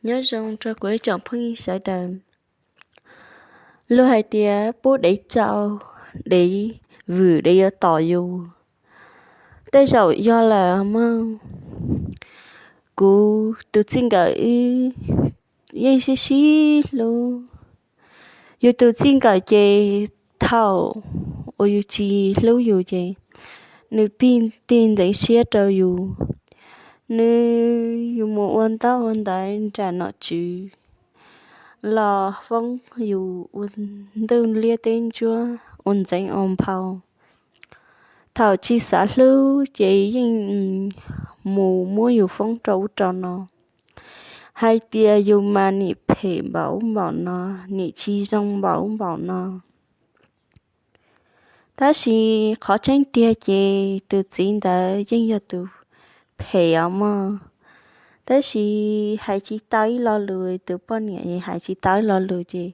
Nyob zoo rau kuv ib tsoom phooj ywg sawv daws. Luag hais tias pub dev tsau, dev vwm, dev yuav tom yus. Tej zaum yog lawm mog. Kuv tus txij nkawm wb yeej sib sib hlub. Yus tus txij nkawm ces thaum uas yus tsis hlub yus ces nws pib tig ntxeev siab rau yus. Nws, yus mus ua ntaub ua ntawv nram nom tswv los foob yus ua ntuj liab teb ntsuab, ua ntxeev ua nphau. Thaum tsis xav hlub ces yeej mus muab yus foob rau ub rau no, hais tias yus mas nim phem npaum ub npaum no, nim tsis zoo npaum ub npaum no. Tab sis qhov tseeb tiag ces tus txiv ntawd yeej yog tus phem os mog. Tab sis hais tsis tau ib lo lus, tus poj niam hais tsis tau ib lo lus ces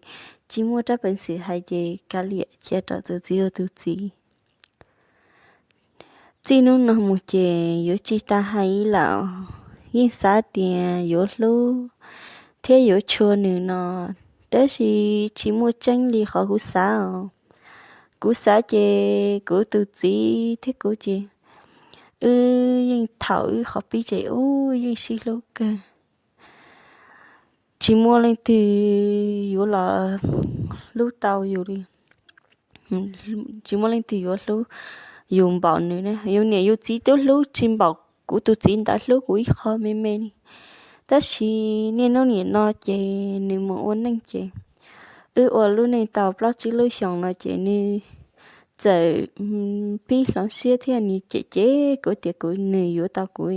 tsis muaj rab peev xwm hais ces kav liam cia rau tus txiv ua tus txiv. Txij hnub no mus ces yuav tsis tas hais lawm. Yeej xav tias yuav hlub thiab yuav tshua nws no, tab sis tsis muaj tseeb li qhov kuv xav os. Kuv xav ces kuv tus txiv thiab kuv ces wb yeej thaum wb qhov pib ces wb yeej sib hlub kawg. Tsis muaj leej twg yuav los hlub tau yus li. Tsis muaj leej twg yuav hlub yus npaum nws ne. Yus niam yus txiv twb hlub tsis npaum kuv tus txiv ntawd hlub kuv ib qho me me li. Tab sis niaj hnub nim no ces nws mus ua neej ces wb ua lub neej tau plaub tsib lub xyoos no ces nws txawm pib hloov siab thiab nws cem cem kuv tias kuv, nws yuav tau kuv,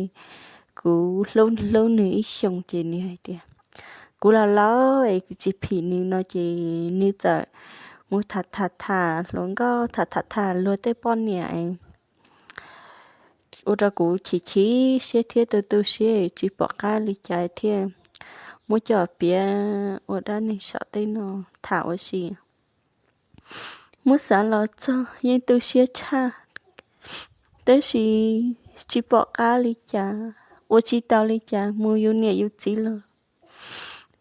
kuv hlub hlub nws ib xyoos ces nws hais tias kuv los laus es kuv tsis phim nws no ces nws txawm mus tham tham tham hluas nkauj, tham tham tham luag tej poj niam es ua rau kuv chim chim siab thiab tu tu siab tsis pom qab li cas thiaj muab coj piav ua dab neeg saum tej no tham ua si. Muab xav los txog yeej tu siab tshaj, tab sis tsis pom qab li cas, ua tsis tau li cas, mus yus niam yus txiv los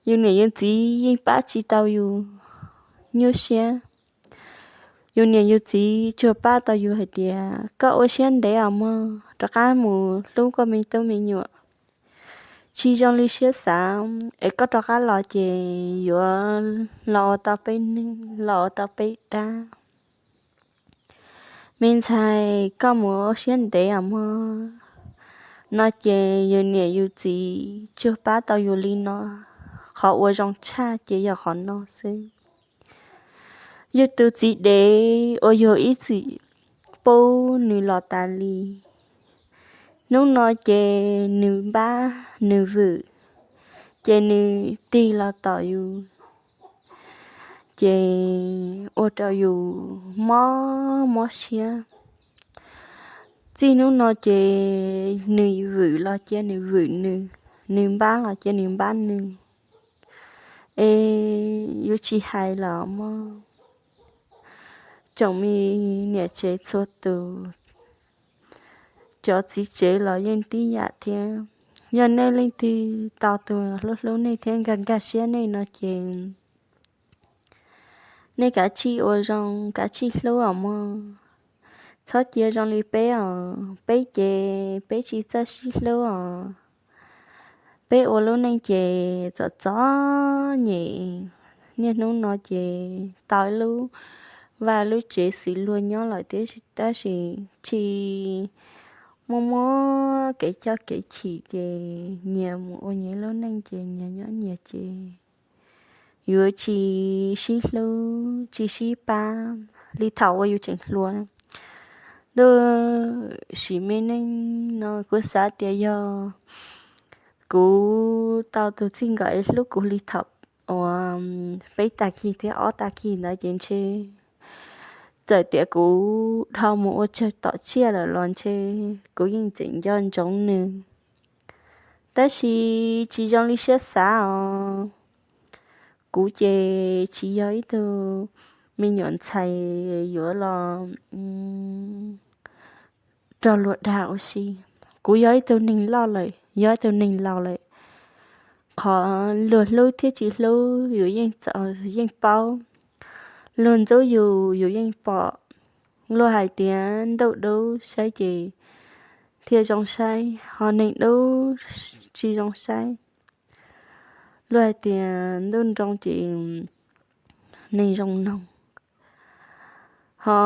yus niam yus txiv yeej pab tsis tau yus nyuaj siab. Yus niam yus txiv tsuas pab tau yus hais tias koj ua siab ntev os mog, rov qab mus hlub koj me tub me nyuam. Tsis zoo li siab xav, es koj rov qab los ces yuav los ua tau peb neeg, los ua tau peb dab. Me ntxhais, koj mus ua siab ntev os mog. No ces yus niam yus txiv tsuas pab tau yus li no, qhov ua zoo tshaj ces yog qhov no xwb. Yus tus txiv dev uas yus ib txwm pub nws los tas li, hnub no ces nws npab nws vwm, ces nws tig los tom yus, ces ua rau yus mob mob siab. Txij hnub no ces nws vwm los cia nws vwm nws, nws npab los cia nws npab nws. Es yuav tsis hais los mog, tsoom me niam tsev txhua tus, cov txiv tsev los yeej tib yam thiab. Yog nej leej twg tau tus hlub hlub nej thiab nkag nkag siab nej no ces nej kav tsij ua zoo, kav tsij hlub os mog. Txhob cia zoo li peb os, peb ces peb tsis txawj sib hlub os. Peb ua lub neej ces txom txom nyem, niaj hnub no ces tau ib lub vaj lub tsev xws luag nyob lawm tiam tab sis tsis muaj muab kev coj kev chim ces nyias mus ua nyias lub neej ces nyias nyob nyias ces yuav tsis sib hlub tsis sib pab li thaum uas yus tseem hluas. Ntuj, sim me neej no kuv xav tias yog kuv tau tus txij nkawm es hlub kuv li thaum uas peb tag kis thiab ob tag kis ntawd ces ntshe txawm tias kuv dhau mus ua tsawg tom tsiaj lawm los ntshe kuv yeej tseem nco ntsoov nws. Tab sis tsis zoo li siab xav os. Kuv ces tsis yog ib tug me nyuam ntxhais yuav los raug luag dag ua si. Kuv yog ib tug neeg loj lawm, yog ib tug neeg laus lawm. Qhov luag hlub thiab tsis hlub yus yeej txawj yeej paub, luag ntxub yus yus yeej pom. Luag hais tias ntuj dub saib ces thiaj zoo saib, ho neeg dub tsis zoo saib. Luag hais tias ntuj nroo ces neeg zoo noog, ho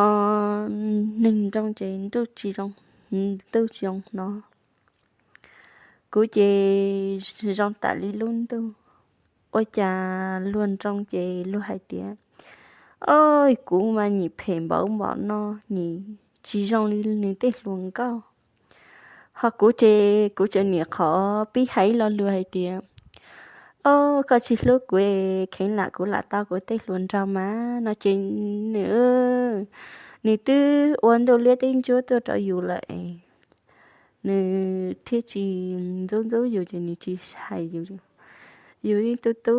neeg nroo ces ntuj tsis zoo, ntuj tsis zoo hnov. Kuv ces zoo tam li lub ntuj. Ua cas luag nroo ces luag hais tias, o, kuv mas nim phem npaum npaum no, nim tsis zoo li nws tej hluas nkauj. Ho kuv ces kuv tseem niam qhov pib hais lo lus hais tias, o, koj tsis hlub kuv, kheev lam kuv lam tau kuv tej hluas nraug mas no ces nws, nws twb ua ntuj liab teb ntsuab tuaj rau yus lawm es nws thiaj tsis ntxub ntxub yus ces nws tsis hais yus. Yus yeej tu tu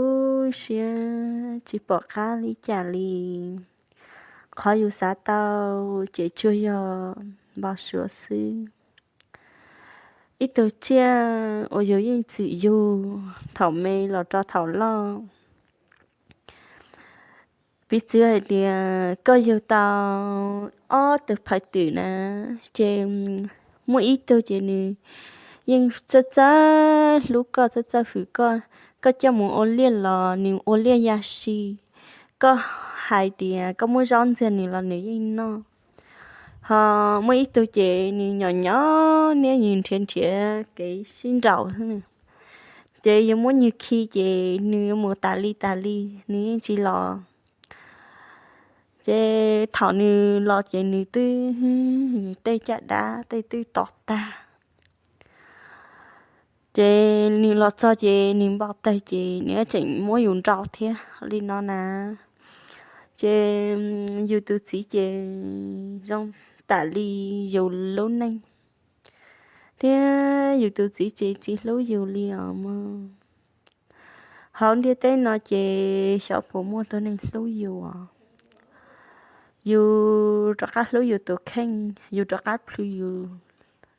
siab tsis pom qab li cas li. Qhov yus xav tau ces tsuas yog npau suav xwb. Ib tug tsiaj uas yus yeej txwm yug thaum me los rau thaum loj. Piv txwv hais tias koj yug tau ob tug phawj twm na, ces muaj ib tug ces nws yeej txawj txawj hlub koj, txawj txawj hwm koj. Koj coj mus ua liaj los nws ua liaj ya si, koj hais tias koj muab zaub ntxiag nws los nws yeej noj. Ho muaj ib tug ces nws nyom nyom niab, nws nrhiav nrhiav kev sib nraus xwb, ces yus muab nws khi ces nws yuav mus tas li tas li, nws yeej tsis los. Ces thaum nws los ces nws twb, nws tej caj dab tej twb to tag. Ces nws los txog ces nws npau taws ces nws tseem muab yus nrau thiab li no na. Ces yus tus txiv ces zoo tam li yus lub neej, thiab yus tus txiv ces tsis hlub yus li os mog. Hauv ntiaj teb no ces xyov puas muaj tus neeg hlub yus os. Yus rov qab hlub yus tus kheej, yus rov qab plhws yus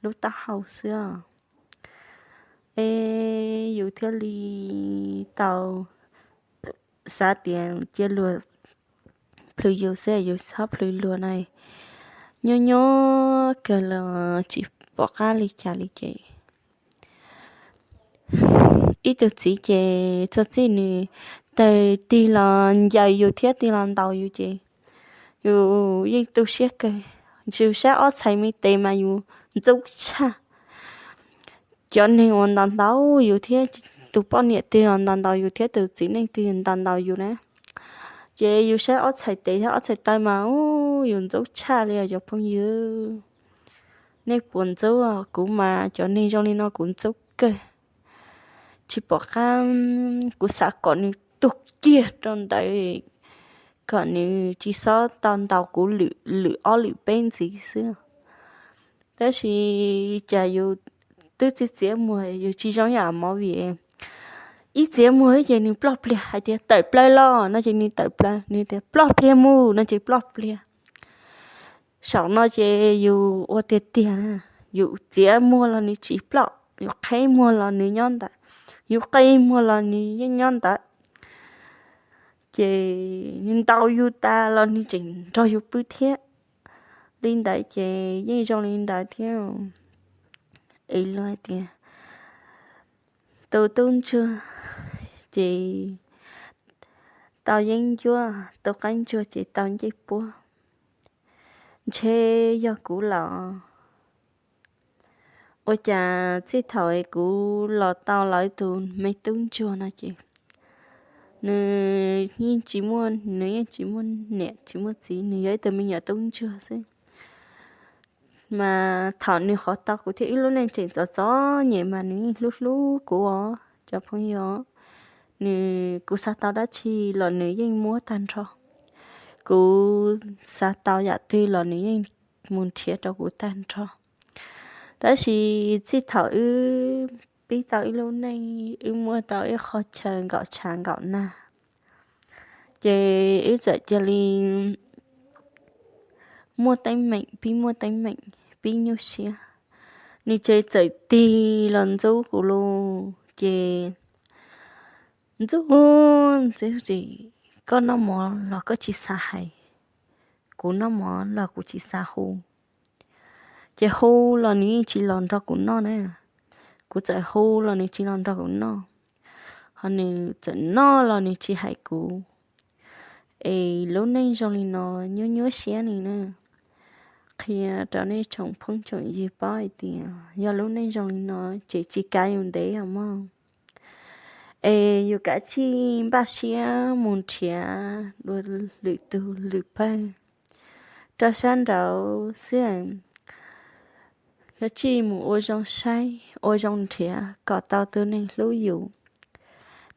lub taub hau xwb os. Es yus thiaj li tau xav tias cia luag plhws yus xwb, yus txhob plhws luag na. Nyob nyob kawg los tsis pom qab li cas li ces ib tug txiv ces txog txij nws tawg tig los ncaws yus thiab tig los ntaus yus ces yus yeej tu siab kawg. Yus saib ob txhais me tes mas yus ntxub tshaj. Cov neeg uas ntaus ntaus yus thiab tus poj niam twg ntaus ntaus yus thiab tus txiv neej twg ntaus ntaus yus na, ces yus saib ob txhais tes thiab ob txhais taw mas yus ntxub tshaj li os cov phooj ywg. Nej puas ntxub? Kuv mas cov neeg zoo li no kuv ntxub kawg. Tsis pom qab, kuv xav kom nws tuag kiag rau ntawd, kom nws tsis txhob tau ntaus kuv lwm ob lwm peb ntxiv xwb. Tab sis cas yus twb txiav txiav muag, yus tsis zoo yam movie, ib txiav muag ces nws ploj pliag, hais tias tawm plaws los no ces nws tawm plaws, nws tias ploj pliag mus no ces ploj pliag. Saum no ces yus ua tiag tiag, yus txiav muag los nws tsis ploj, yus qheb muag los nws nyob ntawd, yus qi muag los nws yeej nyob ntawd. Ces nws ntaus yus tas los nws tseem nrog yus pw thiab. Li ntawd ces yeej zoo li ntawd thiab. Es luag hais tias tus tub ntsuag ces tau yeeb ncuab, tus qaib ntsuag ces tau ncej puab. Ntshe yog kuv los, ua cas txij thaum kuv los tau lawv tus me tub ntsuag no ces nws yeej tsis muaj, nws yeej tsis muaj niam tsis muaj txiv, nws yog ib tug me nyuam tub ntsuag xwb. Mas thaum nws qhov tau kuv thiab wb lub neej tseem txom txom nyem mas nws yeej hlub hlub kuv os cov phooj ywg. Nws, kuv xav tau dab tsi los nws yeej muab tag nrho. Kuv xav tau yam twg los nws yeej mus nrhiav rau kuv tag nrho. Tab sis txij thaum wb pib tau wb lub neej, wb muaj tau ib qho chaw nkaum tshav nkaum nag, ces wb txawm cia li muaj teeb meem, pib muaj teeb meem, pib nyuaj siab. Nws ces txawm tig los ntxub kuv lauj, ces Ntxub, ntxub, koj noj mov los koj tsis xav hais, kuv noj mov los kuv tsis xav hu. Ces hu los nws yeej tsis los nrog kuv noj na. Kuv txawm hu los nws tsis los nrog kuv noj, ho nws txawm noj los nws tsis hais kuv. Es lub neej zoo li no nyuaj nyuaj siab li na. Qhia rau nej tsoom phooj tsoom ywg paub hais tias yog lub neej zoo li no ces tsis kav yus ntev os mog. Es yus kav tsij npaj siab mus nrhiav dua lwm tus lwm pawg rau sab nraud xwb. Kav tsij mus ua zoo saib ua zoo nrhiav kom tau tus neeg hlub yus,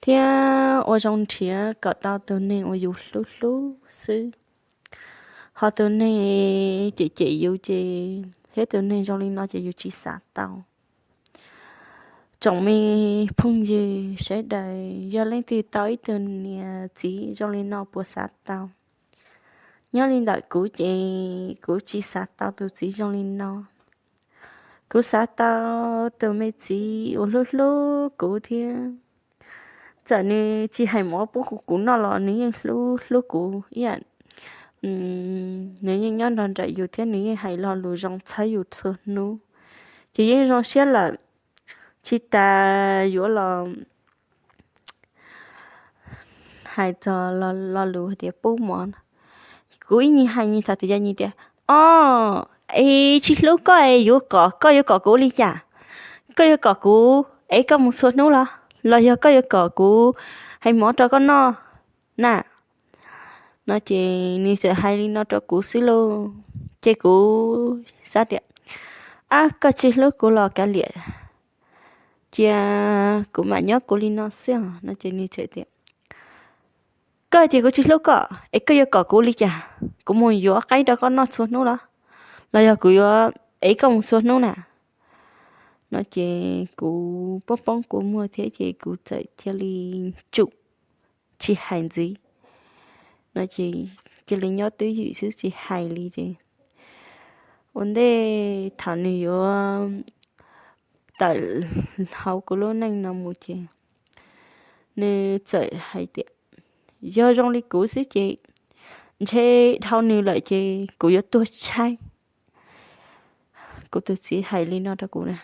thiab ua zoo nrhiav kom tau tus neeg uas yus hlub hlub xwb. Ho tus neeg cem cem yus ces thiab tus neeg zoo li no ces yus tsis xav tau. Tsoom me phooj ywg sawv daws, yog leej twg tau ib tug niam txiv zoo li no puas xav tau? Nyob li ntawm kuv ces kuv tsis xav tau tus txiv zoo li no. Kuv xav tau tus me txiv uas hlub hlub kuv thiab. Txawm nws tsis hais mov pub kuv noj los nws yeej hlub hlub kuv ib yam. Nws yeej nyob nrog nraim yus thiab nws yeej hais lo lus zoo txhawb yus txhua hnub, ces yeej zoo siab lawm. Tsis tas yuav los hais txog lo lus hais tias pub mov no, kuv ib nyuag hais nyuag tham tias, yog nyias tias, o, es tsis hlub koj es yuav kom, koj yuav kom kuv li cas? Koj yuav kom kuv es koj mus txhua hnub los, los yog koj yuav kom kuv hais mov rau koj noj na? No ces nws txawm hais li no rau kuv xwb lauj. Ces kuv xav tias, ab, koj tsis hlub kuv los kav liam, cia kuv mam nyob kuv li no xwb os. No ces nws txawm tias, koj tias kuv tsis hlub koj es koj yuav kom kuv li cas? Kuv mus yuav qaib rau koj noj txhua hnub los, los yog kuv yuav es koj mus txhua hnub na? No ces kuv poob poob kua muag thiab ces kuv txawm cia li tsum tsis hais ntxiv. No ces cia li nyob twj ywm xwb tsis hais li ces ua ntej thaum nws yuav tawm hauv kuv lub neej no mus ces nws txawm hais tias, yog zoo li kuv xwb ces ntshe dhau nws lawm ces kuv yuav tuag tshaib. Kuv tus txiv hais li no rau kuv na,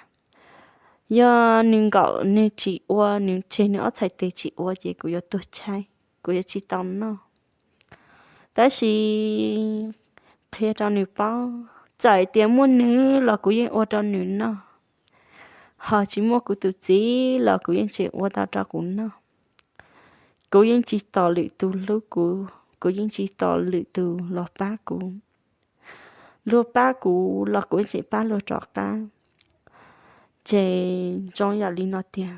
yog nws nkaum nws tsis ua, nws tseg nws ob txhais tes tsis ua ces kuv yuav tuag tshaib, kuv yuav tsis tau noj. Tab sis qhia rau nws paub, txawm tias muaj nws los kuv yeej ua rau nws noj, ho tsis muaj kuv tus txiv los kuv yeej tseem ua tau rau kuv noj. Kuv yeej tsis tos lwm tus hlub kuv, kuv yeej tsis tos lwm tus los pab kuv. Luag pab kuv los kuv yeej tseem pab luag rov qab. Ces zoo yam li no tiag.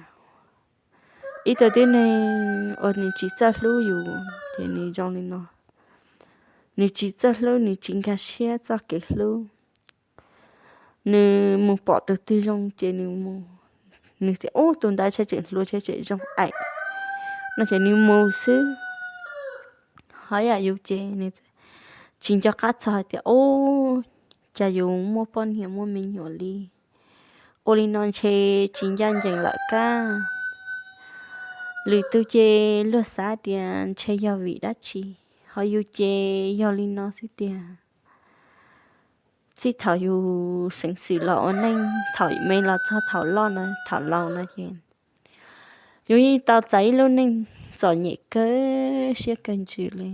Ib tug tib neeg uas nws tsis txawj hlub yus ces nws zoo li no. Nws tsis txawj hlub, nws tsis nkag siab txoj kev hlub. Nws mus pom tus twg zoo ces nws mus, nws tias, ub, tus ntawd tsheb tseem hluas, tsheb tseem zoo aim. No ces nws mus xwb. Ho yam yus ces nws tsis nco qab txog hais tias, ub, cas yus muaj poj niam muaj me nyuam li. Ua li no ntshe tsis ncaj ncees lawm kab. Lwm tus ces luag xav tias ntshe yog vim dab tsi, ho yus ces yog li no xwb tiag. Txij thaum yus xeev xwm los ua neej, thaum me los txog thaum loj no, thaum laus no ces yus yeej tau txais ib lub neej txom nyem kawg siab kawg ntsws li.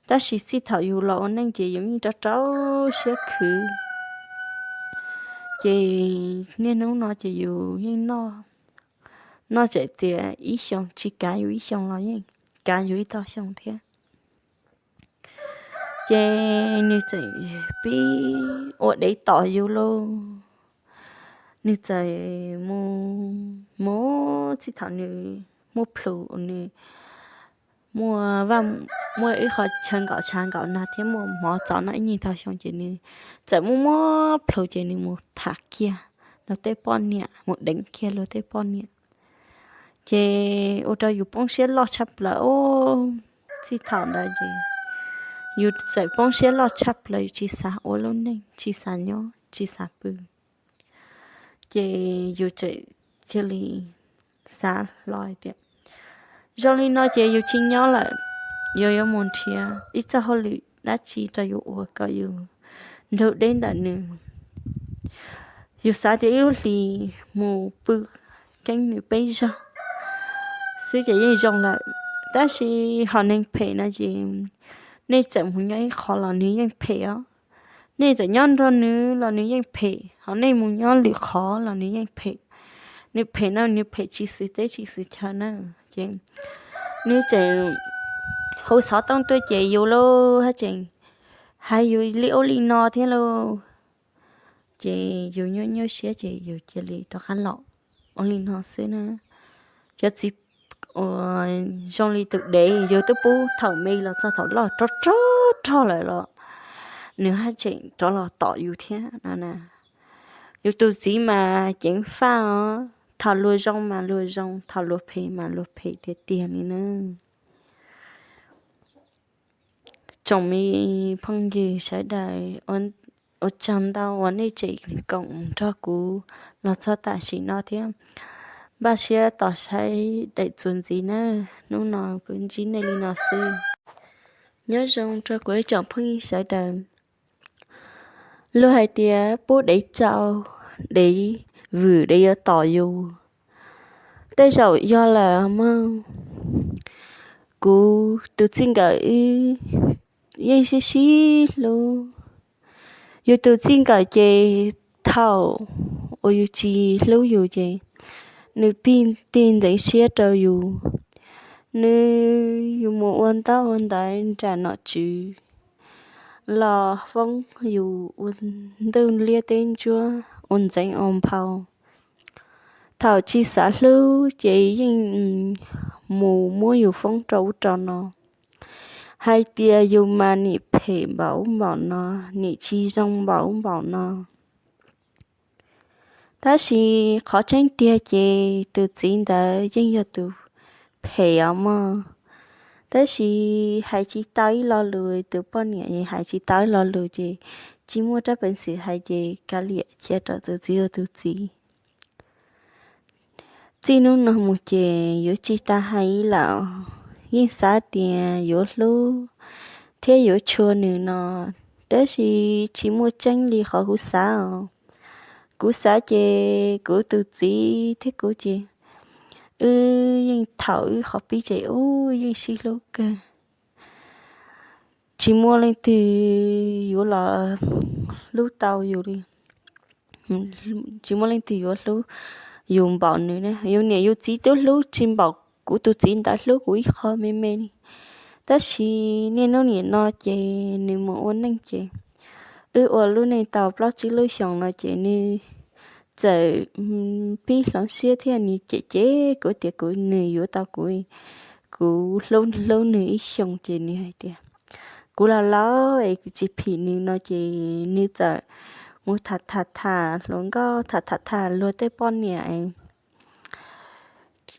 Tab sis txij thaum yus los ua neej ces yus yeej rau rau siab khwv. Ces niaj hnub no ces yus yeej noj, noj txawm tias ib xyoos tsis kav yus ib xyoos los yeej kav yus ib tog xyoo thiab. Ces nws txawm pib ua dev tom yus lauj. Nws txawm mus, mus txij thaum nws muaj plhus, nws muaj vaj, muaj ib qho chaw nkaum tshav nkaum nag thiab muaj mov txos noj ib nyuag tog xyoo ces nws txawm muaj muaj plhus ces nws mus tham kiag luag tej poj niam, mus deev kiag luag tej poj niam. Ces ua rau yus poob siab loj tshaj plaws os. Txij thaum ntawd ces yus txawm poob siab loj tshaj plaws, yus tsis xav ua lub neej, tsis xav nyob, tsis xav pw. Ces yus txawm cia li xav hlo tias Zoo li no ces yus tsis nyob lawm, yus yuav mus nrhiav ib txoj hauj lwm dab tsi rau yus ua kom yus nrug deb ntawm nws. Yus xav tias ib lub hlis mus pw keeb nws peb zaug xwb ces yeej zoo lawm. Tab sis ho neeg phem no ces nej txawm mus nyob ib qho los nws yeej phem os. Nej txawm nyob nrog nws los nws yeej phem, ho nej mus nyob lwm qhov los nws yeej phem. Nws phem no nws phem tsis xwm teb tsis xwm chaw na. Ces nws tseem hu xov tooj tuaj ces yus lauj haj tseem hais yus li ub li no thiab lauj. Ces yus nyuaj nyuaj siab ces yus cia li rov qab los ua li no xwb na. Cov txiv uas zoo li tus dev yus twb pub thaum me los txog thaum loj rog rog rog lawm los nws haj tseem rov los tom yus thiab no na. Yus tus txiv mas ceev faj os, thaum luag zoo mas luag zoo, thaum luag phem mas luag phem tiag tiag li na. Tsoom me phooj ywg sawv daws, ua tsaug ntau uas nej tseem koom nrog kuv los txog tam sim no thiab. Npaj siab tos saib daim txuas ntxiv na. Hnub no kuv ntsib nej li no xwb. Nyob zoo rau kuv ib tsoom phooj ywg sawv daws. Luag hais tias pub dev tsau, dev vwm dev yuav tom yus. Tej zaum yog lawm mog. Kuv tus txij nkawm wb yeej sib sib hlub. Yus tus txij nkawm ces thaum uas yus tsis hlub yus ces nws pib tig ntxeev siab rau yus. Nws, yus mus ua ntaub ua ntawv nram nom tswv los foob yus ua ntuj liab teb ntsuab, ua ntxeev ua nphau. Thaum tsis xav hlub ces yeej mus muab yus foob rau ub rau no, hais tias yus mas nim phem npaum ub npaum no, nim tsis zoo npaum ub npaum no. Tab sis qhov tseeb tiag ces tus txiv ntawd yeej yog tus phem os mog. Tab sis hais tsis tau ib lo lus, tus poj niam hais tsis tau ib lo lus ces tsis muaj rab peev xwm hais ces kav liam cia rau tus txiv ua tus txiv. Txij hnub no mus ces yuav tsis tau hais ib lawm. Yeej xav tias yuav hlub thiab yuav tshua nws no, tab sis tsis muaj tseeb li qhov kuv xav os. Kuv xav ces kuv tus txiv thiab kuv ces wb yeej thaum wb qhov pib ces wb yeej sib hlub kawg. Tsis muaj leej twg yuav los hlub tau yus li. Tsis muaj leej twg yuav hlub yus npaum nws ne. Yus niam yus txiv twb hlub tsis npaum kuv tus txiv ntawd hlub kuv ib qho me me li. Tab sis niaj hnub nim no ces nws mus ua neej ces wb ua lub neej tau plaub tsib lub xyoos no ces nws txawm pib hloov siab thiab nws cem cem kuv tias kuv, nws yuav tau kuv, kuv hlub hlub nws ib xyoos ces nws hais tias kuv los laus es kuv tsis phim nws no ces nws txawm mus tham tham tham hluas nkauj, tham tham tham luag tej poj niam,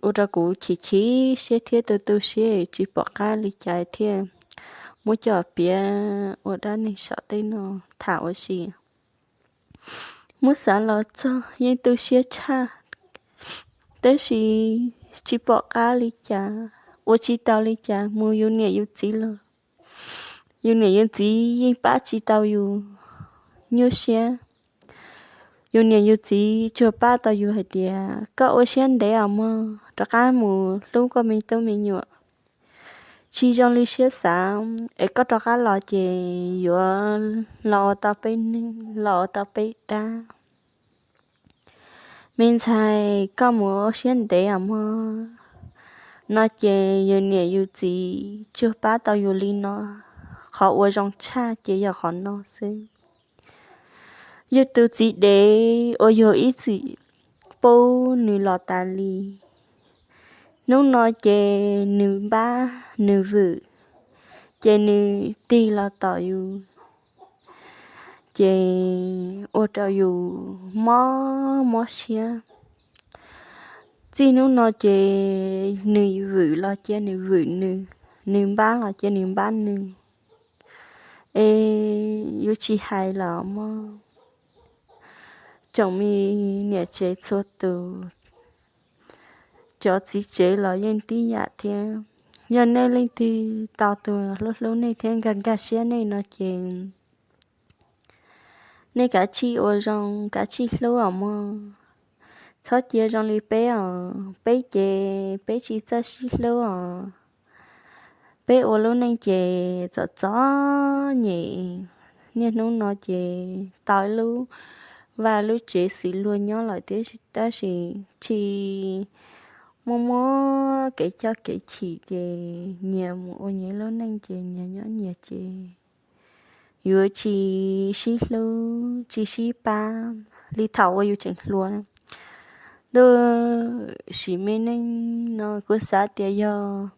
ua rau kuv chim chim siab thiab tu tu siab tsis pom qab li cas thiaj muab coj piav ua dab neeg saum tej no tham ua si. Muab xav los txog yeej tu siab tshaj, tab sis tsis pom qab li cas, ua tsis tau li cas, mus yus niam yus txiv los yus niam yus txiv yeej pab tsis tau yus nyuaj siab. Yus niam yus txiv tsuas pab tau yus hais tias koj ua siab ntev os mog, rov qab mus hlub koj me tub me nyuam. Tsis zoo li siab xav, es koj rov qab los ces yuav los ua tau peb neeg, los ua tau peb dab. Me ntxhais, koj mus ua siab ntev os mog. No ces yus niam yus txiv tsuas pab tau yus li no, qhov ua zoo tshaj ces yog qhov no xwb. Yus tus txiv dev uas yus ib txwm pub nws los tas li, hnub no ces nws npab nws vwm, ces nws tig los tom yus, ces ua rau yus mob mob siab. Txij hnub no ces nws vwm los cia nws vwm nws, nws npab los cia nws npab nws. Es yuav tsis hais los mog, tsoom me niam tsev txhua tus, cov txiv tsev los yeej tib yam thiab. Yog nej leej twg tau tus hlub hlub nej thiab nkag nkag siab nej no ces nej kav tsij ua zoo, kav tsij hlub os mog. Txhob cia zoo li peb os, peb ces peb tsis txawj sib hlub os. Peb ua lub neej ces txom txom nyem, niaj hnub no ces tau ib lub vaj lub tsev xws luag nyob lawm tiam sis, tab sis tsis muaj muab kev coj kev chim ces nyias mus ua nyias lub neej ces nyias nyob nyias ces yuav tsis sib hlub tsis sib pab li thaum uas yus tseem hluas na. Ntuj, sim me neej no kuv xav tias yog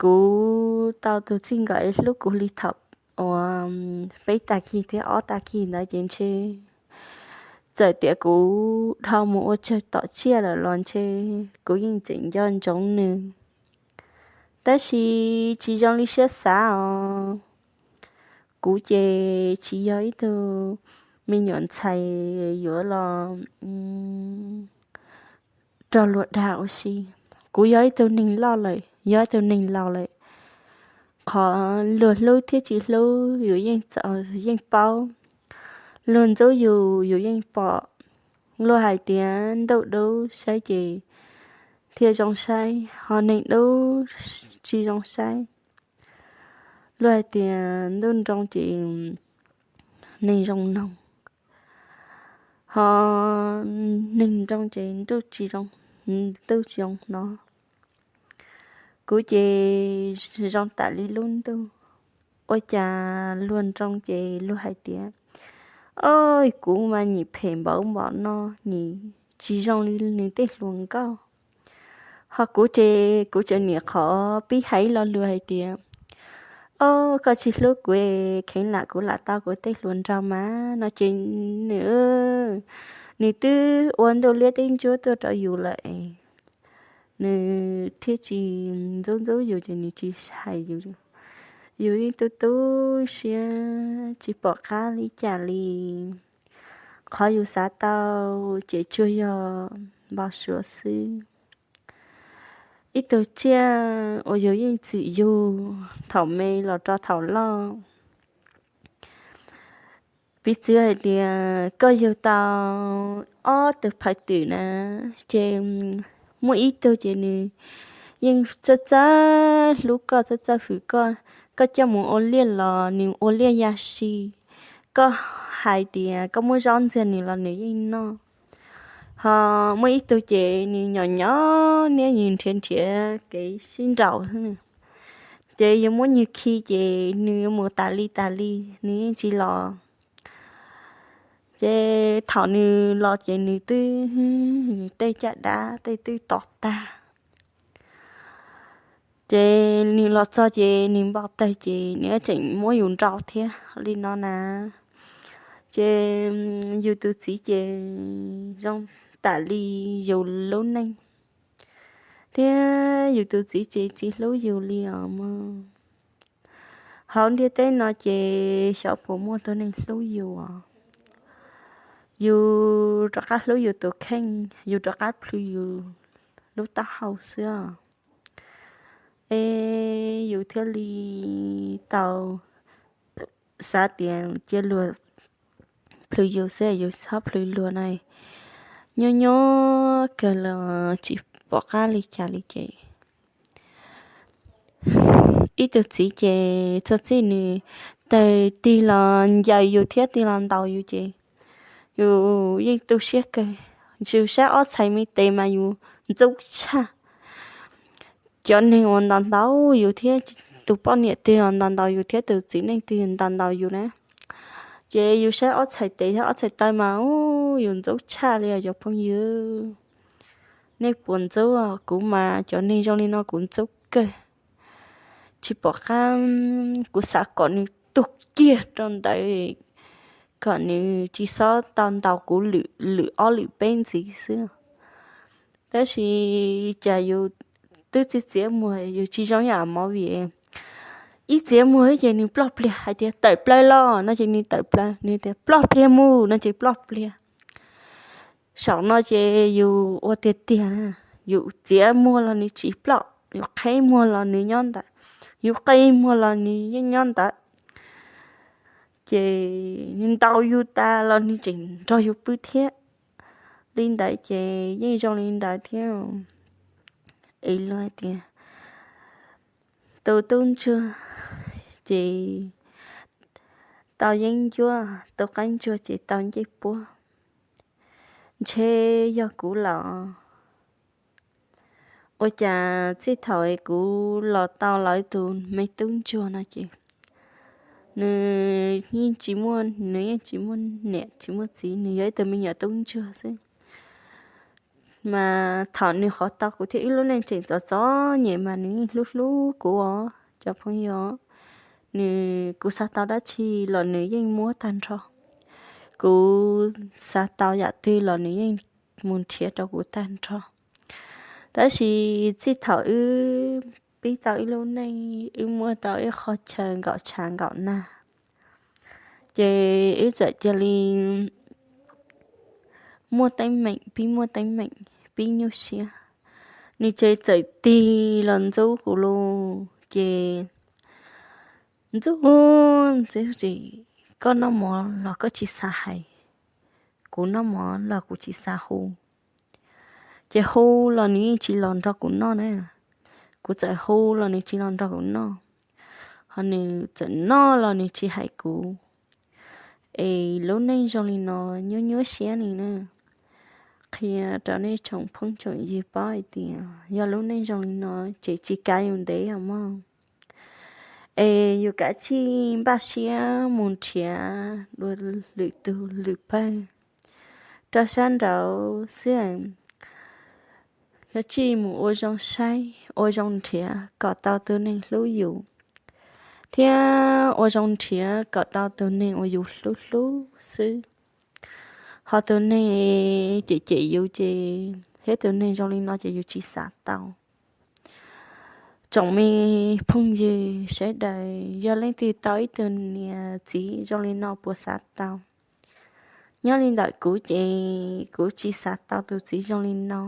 kuv tau tus txij nkawm hlub kuv li thaum uas peb tag kis thiab ob tag kis ntawd ces ntshe txawm tias kuv dhau mus ua tsawg tom tsiaj lawm los ntshe kuv yeej tseem nco ntsoov nws. Tab sis tsis zoo li siab xav os. Kuv ces tsis yog ib tug me nyuam ntxhais yuav los rog luag dag ua si. Kuv yog ib tug neeg loj lawm, yog ib tug neeg laus lawm. Qhov luag hlub thiab tsis hlub yus yeej paub. Luag ntxub yus, yus yeej pom. Luag hais tias ntuj dub saib ces thiaj zoo saib, ho neeg dub tsis zoo saib. Luag hais tias ntuj nroo ces neeg zoo noog, ho neeg nroo ces ntuj tsis zoo, ntuj tsis zoo hnov. Kuv ces zoo tam li lub ntuj. Ua cas luag nroo ces luag hais tias, o, kuv mas nyim phem npaum npaum no, nyim tsis zoo li nws tej hluas nkauj. Ho kuv ces kuv tseem niam qhov pib hais lo lus hais tias, o, koj tsis hlub kuv, kheev lam kuv lam tau kuv tej hluas nraug mas no ces nws, nws twb ua ntuj liab teb ntsuab tuaj rau yus lawm es nws thiaj tsis ntxub ntxub yus ces nws tsis hais yus. Yus yeej tu tu siab tsis pom qab li cas li. Qhov yus xav tau ces tsuas yog npau suav xwb. Ib tug tsiaj uas yus yeej txwm yug thaum me los rau thaum loj. Piv txwv hais tias koj yug tau ob tug phawj twm na, ces muaj ib tug ces nws yeej txawj txawj hlub koj, txawj txawj hwm koj. Koj coj mus ua liaj los nws ua liaj ya si. Koj hais tias koj muab zaub ntxiag nws los nws yeej noj. Ho muaj ib tug ces nws nyom nyom niab, nws nrhiav nrhiav kev sib nraus xwb. Ces yus muab nws khi ces nws yuav mus tas li tas li, nws yeej tsis los. Ces thaum nws los ces nws twb, nws tej caj dab tej twb to tag. Ces nws los txog ces nws npau taws ces nws tseem muab yus nrau thiab li no na. Ces yus tus txiv ces zoo tam li yus lub neej, thiab yus tus txiv ces tsis hlub yus li os mog. Hauv ntiaj teb no ces xyov puas muaj tus neeg hlub yus os. Yus rov qab hlub yus tus kheej, yus rov qab plhws yus lub taub hau xwb os. Es yus thiaj li tau xav tias cia luag plhws yus xwb, yus txhob plhws luag na. Nyob nyob kawg los tsis pom qab li cas li ces ib tug txiv ces txog txij nws tawg tig los ncaws yus thiab tig los ntaus yus ces yus yeej tu siab kawg. Yus saib ob txhais me tes mas yus ntxub tshaj. Cov neeg uas ntaus ntaus yus thiab tus poj niam twg ntaus ntaus yus thiab tus txiv neej twg ntaus ntaus yus na, ces yus saib ob txhais tes thiab ob txhais taw mas yus ntxub tshaj li os cov phooj ywg. Nej puas ntxub? Kuv mas cov neeg zoo li no kuv ntxub kawg. Tsis pom qab, kuv xav kom nws tuag kiag rau ntawd, kom nws tsis xob tau ntaus kuv lwm ob lwm peb ntxiv xwb. Tab sis cas yus twb txiav txiav muag, yus tsis zoo yam movie, ib txiav muag ces nws ploj pliag, hais tias tawm plaws los no ces nws tawm plaws, nws tias ploj pliag mus no ces ploj pliag. Saum no ces yus ua tiag tiag na, yus txiav muag los nws tsis ploj, yus qheb muag los nws nyob ntawd, yus qi muag los nws yeej nyob ntawd. Ces nws ntaus yus tas los nws tseem nrog yus pw thiab. Li ntawd ces yeej zoo li ntawd thiab. Es luag hais tias tus tub ntsuag ces tau yeeb ncuab, tus qaib ntsuag ces tau ncej puab. Ntshe yog kuv los ua cas txij thaum kuv los tau lawv tus me tub ntsuag no ces nws yeej tsis muaj, nws yeej tsis muaj niam tsis muaj txiv, nws yog ib tug me nyuam tub ntsuag xwb. Mas thaum nws hov tau kuv thiab wb lub neej tseem txom txom nyem mas nws yeej hlub hlub kuv os cov phooj ywg. Nws, kuv xav tau dab tsi los nws yeej muab tag nrho, kuv xav tau yam twg los nws yeej mus nrhiav rau kuv tag nrho. Tab sis txij thaum wb pib tau wb lub neej, wb muaj tau wb qhov chaw nkaum tshav nkaum nag, ces wb txawm cia li muaj teeb meem, pib muaj teeb meem, pib nyuaj siab. Nws ces txawm tig los ntxub kuv lauj, ces ntxub ntxub, koj noj mov los koj tsis xav hais, kuv noj mov los kuv tsis xav hu. Ces hu los nws yeej tsis los nrog kuv noj na. Kuv txawm hu los nws tsis los nrog kuv noj, ho nws txawm noj los nws tsis hais kuv. Es lub neej zoo li no nyuaj nyuaj siab li na. Qhia rau nej tsoom phooj tsoom ywg paub hais tias yog lub neej zoo li no ces tsis kav yus ntev os mog. Es yus kav tsij npaj siab mus nrhiav dua lwm tus lwm pawg rau sab nraud xwb. Kav tsij mus ua zoo saib ua zoo nrhiav kom tau tus neeg hlub yus, thiab ua zoo nrhiav kom tau tus neeg uas yus hlub hlub xwb. Ho tus neeg cem cem yus ces thiab tus neeg zoo li no ces yus tsis xav tau. Tsoom me phooj ywg sawv daws, yog leej twg tau ib tug niam txiv zoo li no puas xav tau? Nyob li ntawm kuv ces kuv tsis xav tau tus txiv zoo li no.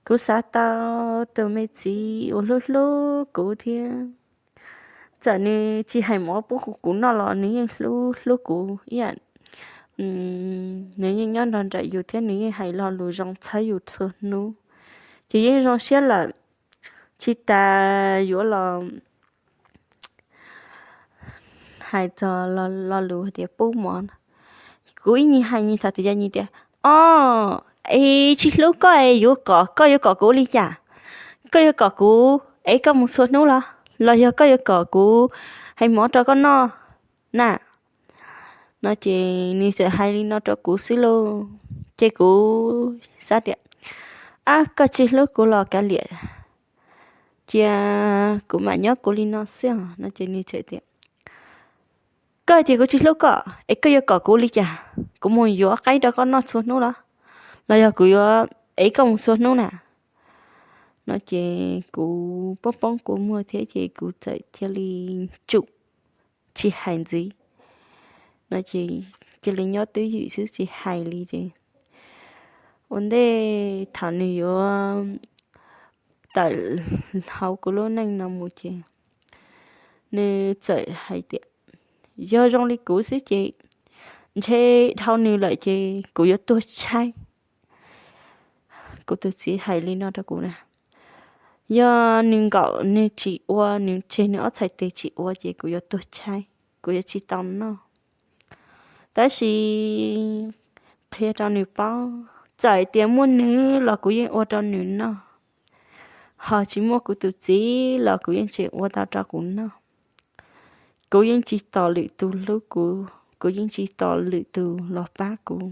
Kuv xav tau tus me txiv uas hlub hlub kuv thiab. Txawm nws tsis hais mov pub kuv noj los nws yeej hlub hlub kuv ib yam. Nws yeej nyob nrog nraim yus thiab nws yeej hais lo lus zoo txhawb yus txhua hnub, ces yeej zoo siab lawm. Tsis tas yuav los hais txog lo lus tias pub mov, kuv ib nyuag hais nyuag tham tias yog nyias tias, o, es tsis hlub koj es yuav kom, koj yuav kom kuv ua li cas? Koj yuav kom kuv es koj mus txhua hnub los, los yog koj yuav kom kuv hais mov rau koj noj na? No ces nws txawm hais li no rau kuv xwb lauj. Ces kuv xav tias, ab, koj tsis hlub kuv los kav liam, cia kuv mam nyob kuv li no xwb os. No ces nws txawm tias, koj tias kuv tsis hlub koj es koj yuav kom kuv li cas? Kuv mus yuav qaib rau koj noj txhua hnub los, los yog kuv yuav ev koj mus txhua hnub na? No ces kuv poob poob kua muag thiab ces kuv txawm cia li tsum tsis hais ntxiv. No ces cia li nyob twj ywm xwb tsis hais li ces ua ntej thaum nws yuav tawm hauv kuv lub neej no mus ces nws txawm hais tias, yog zoo li kuv xwb ces ntshe dhau nws lawm ces kuv yuav tuag tshaib. Kuv tus txiv hais li no rau kuv na, yog nws nkaum nws tsis ua, nws tseg nws ob txhais tes tsis ua ces kuv yuav tuag tshaib, kuv yuav tsis tau noj. Tab sis qhia rau nws paub, txawm tias muaj nws los kuv yeej ua rau nws noj, ho tsis muaj kuv tus txiv los kuv yeej tseem ua tau rau kuv noj. Kuv yeej tsis tos lwm tus hlub kuv, kuv yeej tsis tos lwm tus los pab kuv.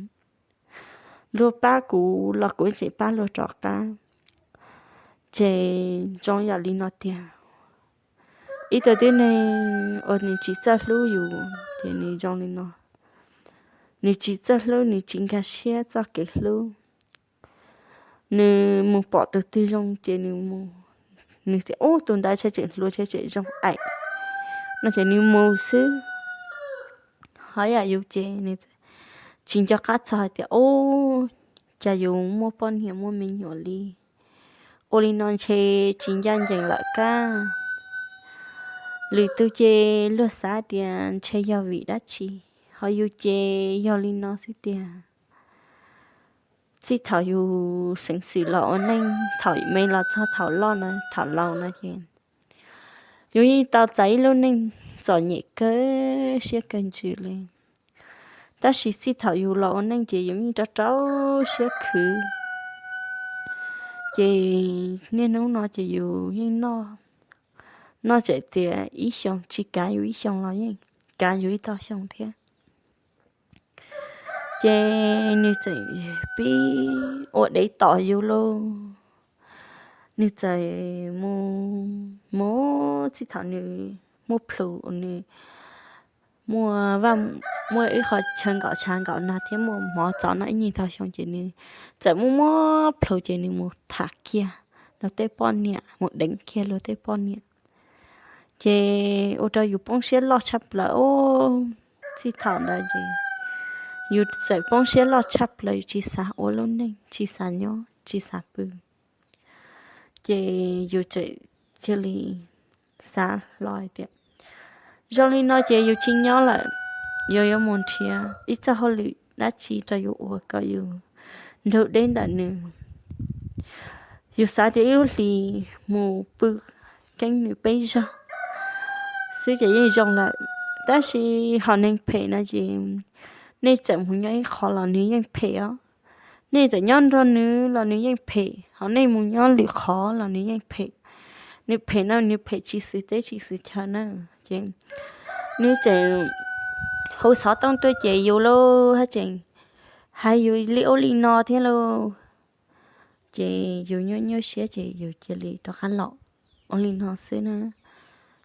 Luag pab kuv los kuv yeej tseem pab luag rov qab. Ces zoo yam li no tiag, ib tug tib neeg uas nws tsis txawj hlub yus ces nws zoo li no, nws tsis txawj hlub, nws tsis nkag siab txoj kev hlub. Nws mus pom tus twg zoo ces nws mus, nws tias, ub, tus ntawd tsheb tseem hluas, tsheb tseem zoo aim, no ces nws mus xwb. Ho yam yus ces nws tsis nco qab txog hais tias, ub, cas yus muaj poj niam muaj me nyuam li, ua li no ntshe tsis ncaj ncees lawm kab. Lwm tus ces luag xav tias ntshe yog vim dab tsi, ho yus ces yog li no xwb tiag. Txij thaum yus xeev xwm los ua neej, thaum me los txog thaum loj no, thaum laus no ces yus yeej tau txais ib lub neej txom nyem kawg siab kawg ntsws li. Tab sis txij thaum yus los ua neej ces yus yeej rau rau siab khwv. Ces niaj hnub no ces yus yeej noj, noj txawm tias ib xyoos tsis kav yus ib xyoos los yeej kav yus ib tog xyoo thiab. Ces nws txawm pib ua dev tom yus lauj. Nws txawm mus, mus txij thaum nws muaj plhus, nws muaj vaj, muaj ib qho chaw nkaum tshav nkaum nag thiab muaj mov txov noj ib nyuag tog xyoo ces nws txawm muaj muab plhus ces nws mus tham kiag luag tej poj niam, mus deev kiag luag tej poj niam. Ces ua rau yus poob siab loj tshaj plaws os. Txij thaum ntawd ces yus txawm poob siab loj tshaj plaws, yus tsis xav ua lub neej, tsis xav nyob, tsis xav pw. Ces yus txawm cia li xav hlo hais tias zoo li no ces yus tsis nyob lawm, yus yuav mus nrhiav ib txoj hauj lwm dab tsi rau yus ua kom yus nrug deb ntawm nws. Yus xav tias ib lub hlis mus pw keeb nws peb zaug xwb ces yeej zoo lawm. Tab sis ho neeg phem no ces nej txawm mus nyob ib qho los nws yeej phem os. Nej txawm nyob nrog nws los nws yeej phem, ho nej mus nyob lwm qhov los nws yeej phem. Nws phem no nws phem tsis xwm teb tsis xwm chaw na. Ces nws tseem hu xov tooj tuaj ces yus lauj haj tseem hais yus li ub li no thiab lauj. Ces yus nyuaj nyuaj siab ces yus cia li rov qab los ua li no xwb na.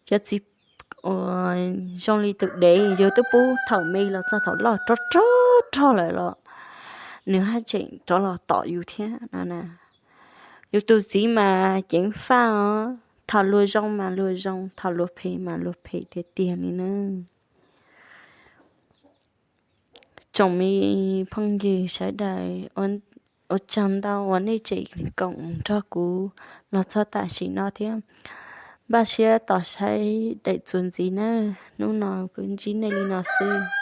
Cov txiv uas zoo li tus dev yus twb pub thaum me los txog thaum loj rog rog rog lawm los nws haj tseem rov los tom yus thiab no na. Yus tus txiv mas ceev faj os, thaum luag zoo mas luag zoo, thaum luag phem mas luag phem tiag tiag li na. Tsoom me phooj ywg sawv daws, ua tsaug ntau uas nej tseem koom nrog kuv los txog tam sim no thiab. Npaj siab tos saib daim txuas ntxiv na. Hnub no kuv ntsib nej li no xwb.